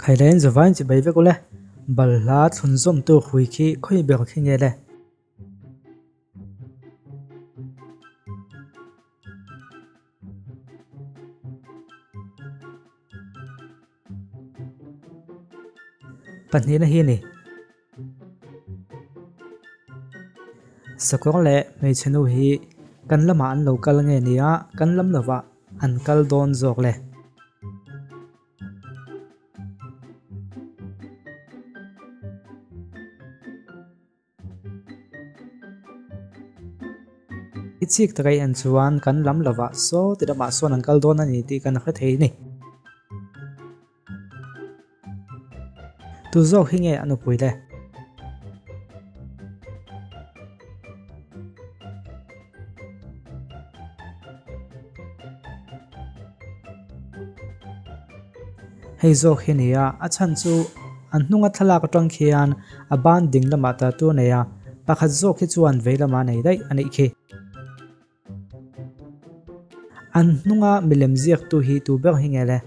Khailen zavain chibai vek ule, balhla thlunzawmtu hui khi khawi ber khi nge le? Pahnihna hi a ni. Sakawr leh hmeichhe nu hi kan lamah an lo kal nge nia kan lam lovah an kal dawn zawk le. I chik taka i en chuan kan lam lovah saw ti lamah sawn an kal dawn a ni tih kan hre thei a ni. Tu zawk hi nge a nupui le? Hei zawk hi nia, a chhan chu an hnunga thlalak atang khian a ban ding lamah tattoo a nei a, pakhat zawk hi chuan vei lamah a nei daih a nih khi. An hnunga milem ziaktu hi tu ber hi nge le?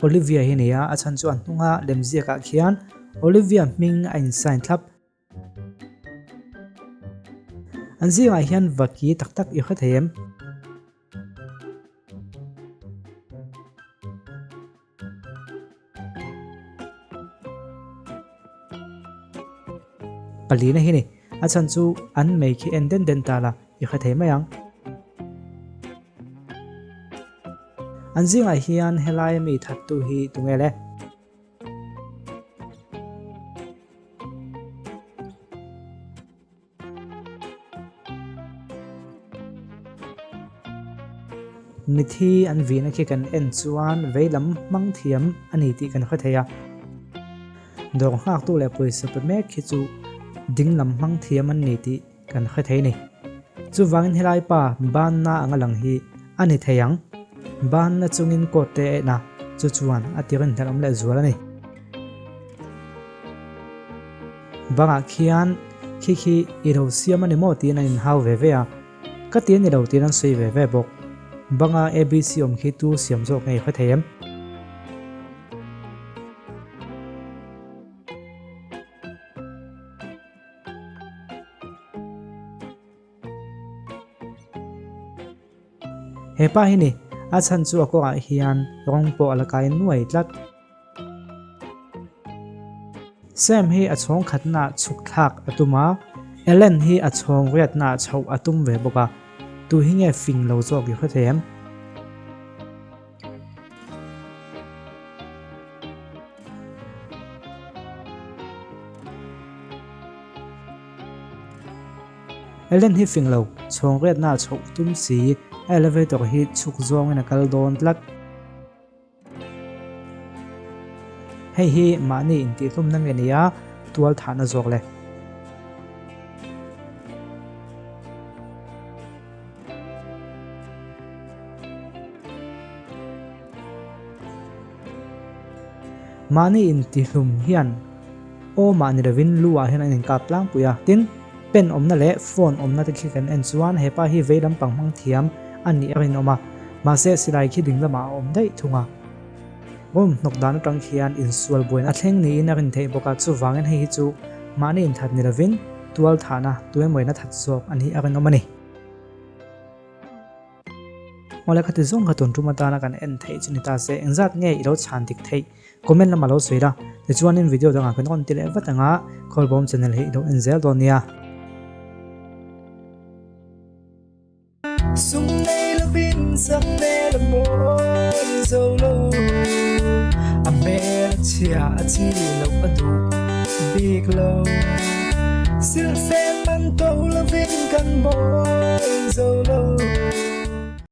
Olivia hi nia, a chhan chu a hnunga lemziakah khian Olivia hming a in sign thlap. An zingah hian vaki tak tak i hre thei em? Palina hi ni, a chhan chu an mei khi en den den ta la i hre thei mai ang. An zingah hian helai mi thattu hi tunge le? Mithi an vihna khi kan en chuan veilam hmang thiam a ni tih kan hre thei a. Dawr nghaktu leh pawisa pe mek khi chu dinglam hmang thiam an ni tih kan hre thei a ni. Chuvangin helai pa banna anga lang hi a ni thei ang. Banna chungin coat te a en a, chu chuan a tirin hnelawm leh zual a ni. Bangah khian khi khi i lo siam a ni maw tiin an inhau ve ve a, ka ti a ni lo tiin an sawi ve ve bawk. Banga ABC awm khi tu siam zawk nge i hre thei em? He pa hi ni, a chhan chu a kawngah hian rawng pawh a la kai nuai tlat. Sam hi a chhawng khatnaah chhuk thlak a tum a, Ellen hi a chhawng riatnaah chhoh a tum ve bawk a, tu hi nge fing lo zawk i hre thei em? Ellen hi fing lo, chhawng riatnaah chhoh tum si, a elevator hi chhuk zawngin a kal dawn tlat. Hei hi mahni intihhlumna nge nia tual thahna zawk le. Mahni intihlum hian aw mah ni lovin lu ah hian an inkap tlangpui a, tin pen awmna leh phone awmna te khi kan en chuan hepa hi vei lampang hmang thiam a nih a rinawm a, mahse silai khi ding lamah a awm daih thung a. Room hnawk dan atang khian insual buaina a thleng niin a rin theih bawk a, chuvangin hei hi chu mahni inthat ni lovin tual thahna tuemawina that zawk a nih a rinawm a ni. Awle khati zawng kha tun tum atana kan en theih chu ni ta se, engzat nge i lo chhan dik theih comment lamah lo sawi la, tichuanin video dangah kan rawn ti leh vat anga Khawlbawm channel hi i lo en zel dawn nia. Sum nei lovin sak hmel a mawi zo lo, a hmel a chhia a chi loh a duh bik lo. Silhfen man to lovin kan mawi zo lo.